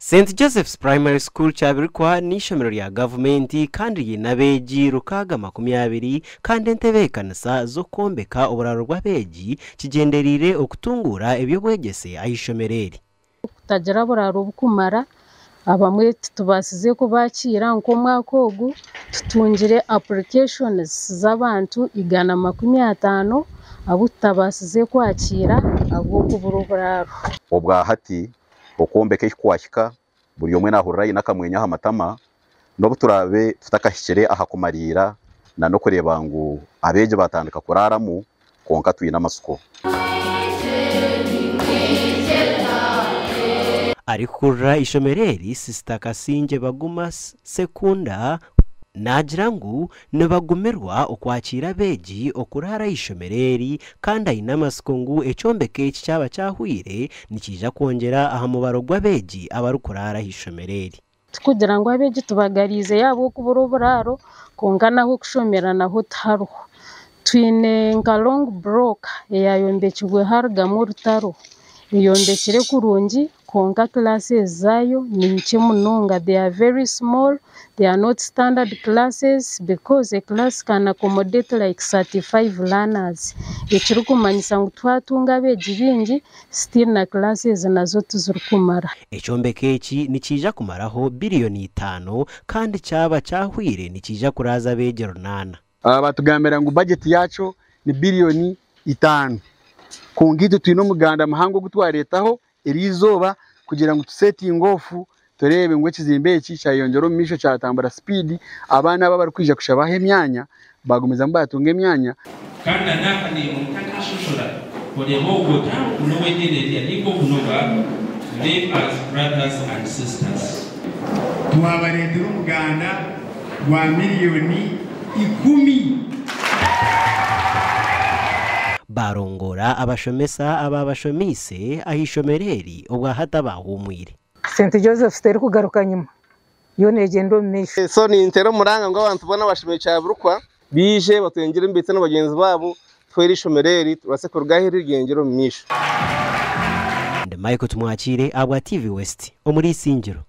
St Joseph's Primary School Kyabirikwa n'eishomero rya gavumenti kandi riine abeegi 620 kandi entebeekanisa z'okwombeka oburaaro bw'abeegi kigyendereire okutunguura eby'obwegyese aha ishomero eri. Kutagira buraaro bukumara abamwe titubaasize kubakiira nk'omwaka ogu tutungire applications z'abantu 150 abu tutabaasize kwakiira ahabw'okubura oburaaro. Obwa hati okwombeka eki kwahika, buri omwe naahurira aine akamwenyo aha matama, n'obu turaabe tutakahikire aha kumariira na n'okureeba ngu abeegi baatandika kuraaramu, kwonka twine amatsiko. Arikukurira eishomero eri, Sisita Kasingye Baguma Sekunda naagira ngu nibagumirwa okwakiira abeegi okuraara aha ishomero eri kandi aine amatsiko ngu ekyombeko eki kyaba kyahweire nikiija kwongyera aha mubaro gw'abeegi abarikuraara aha ishomero eri. Tikugira ngu abeegi tubagariizeyo ahabw'okubura oburaaro kwonka n'ah'okushomera naho tihariho. Twine nka long block eyayombekirwe harugamu orutaro. Eyombekire kurungi kwonka classes zaayo ni nkye munonga. They are very small, they are not standard classes because a class can accommodate like 35 learners. Ekirikumanyisa ngu twatunga abeegi baingi still na classes nazo tizirikumara. Ekyombeko eki nikiija kumaraho biriyoni 5 kandi kyaba kyahweire nikiija kuraaza abeegi 800. Batugambira ngu bajeti yakyo ni biliyoni 5. Kwonka itwe twine omuganda muhango ogu twareetaho eri izooba kugira ngu tusetinge off tureebe ngu ekizimbe eki kyayeyongyera omu maisho kyatambura sipiidi, abaana aba abarikwija kushabaho emyanya bagumizamu batunga emyanya. Kandi na n'aka naimwe mutakashoshora oreeba ogwo oti ogu n'ow'ediini eriya nainga ogu n'owa live as brothers and sisters. Twabareetera omuganda gwa miliyoni 10. Barongoora abashomesa ababashomeise aha ishomero eri obwahati abahuumwire. St Joseph's terikugaruka nyima, yo neegyenda omu maisho. So nintera omuranga ngu abantu boona abashomire Kyabirikwa baije batwengire omu na bagyenzi baabo tuhwere eishomero eri tubaase kuruga ahu riri ryeyongyere omu maisho. Ndi Michael Tumwakiire ahabwa TV West omuri Isingiro.